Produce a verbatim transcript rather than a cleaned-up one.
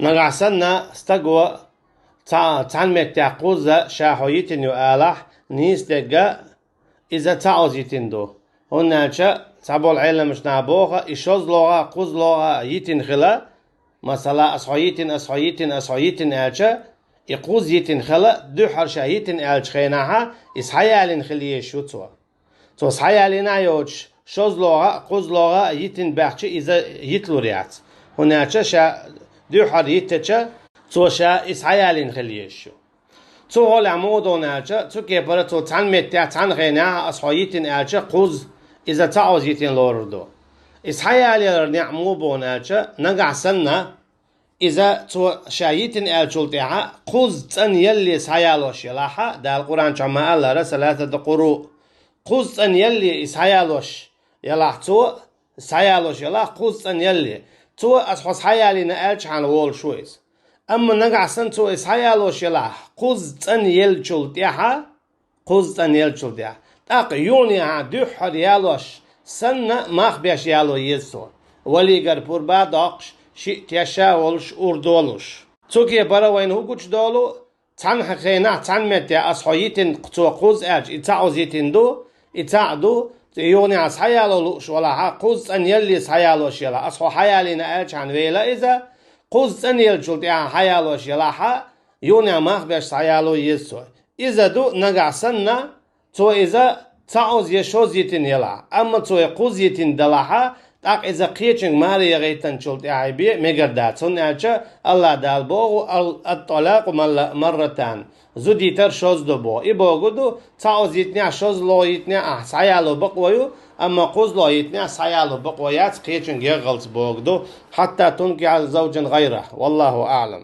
Нагахь санна стаго цхьа, цхьана меттехь кхузза ша хьо йитина ю алахь, нийса дерг иза цхьа оза йитина ду. ХӀунда аьлча цхьаболу Ӏеламнаха боху, и шозлагӀа а, кхузлагӀа а йитина хила, масала, ас хьо йитина, ас хьо йитина, ас хьо йитина аьлча, и кхузза йитина хила, дуьххьара ша йитина аьллачу хенахьа, и схьаялийна хила езаш ю цо. Цо схьаялийна а йоцуш, шозлагӀа а, кхузлагӀа а йитина баьхча, иза йиталур яц. ХӀунда аьлча ша дуьххьара йитича, цо ша и схьаялийна хила езаш ю. Цу гӀолехь муха ду аьлча, цу кепара цо цхьана меттехь, цхьана хенахь ас хьо йитина аьлча, кхузза иза цхьа оза йитина лорур ду. И схьаялаялар неӀ муха бу аьлча, нагахь санна, иза цо ша йитина аьллачул тӀаьхьа кхузза цӀанъялале схьаялош елахьа, Дала Къуръан чохь ма-аллара, саласату къуру, кхузза цӀанъялале и схьаялош елахь цо, схьаялош елахь кхузза цӀанъялале. Цо ас хьо схьаялийна аьллачхьана волуш ву иза. Амма нагахь санна цо и схьаялош елахь кхузза цӀанъяллачул тӀаьхьа, кхузза цӀанъяллачул тӀаьхьа, тӀаккха юханехьа дуьххьара ялош санна, мах беш яло еза цо. Валигара пурба а доккхуш, шиъ теш а волуш, ур долуш. Цу кепара вайна хӀун гучудолу? Цхьана хенахь, цхьана меттехь ас хьо йитина, цо кхузза аьлча, и цхьа оза йитина ду, и цхьаъ ду, цу юханехьа схьаяло лууш валахьа, кхузза цӀанъялале схьаялош елахь, ас хьо схьаялийна аьллачхьана вела иза, кхузза цӀанъяллачул тӀаьхьа схьаялош елахьа, юханехьа мах беш схьаяло еза цо. Иза ду нагахь санна, цо иза цхьа оза я шозза йитина елахь, амма цо и кхузза йитина далахьа, тӀаккха иза кхечуьнга маре яхийтинчул тӀаьхьа бен мегар дац, хӀунда аьлча АллахӀ Дала боху, ал-, ат-талакъу малла-, марратан, зуда йитар шозза ду боху. И бохург ду, цхьа оза йитинехь, шозлагӀа йитинехь ахь схьаяло бакъо ю, амма кхузлагӀа йитинехь схьаяло бакъо яц, кхечуьнга ягӀалц бохург ду, хьатта тункихьа завжан гӀайрах, валлаху аӀлам.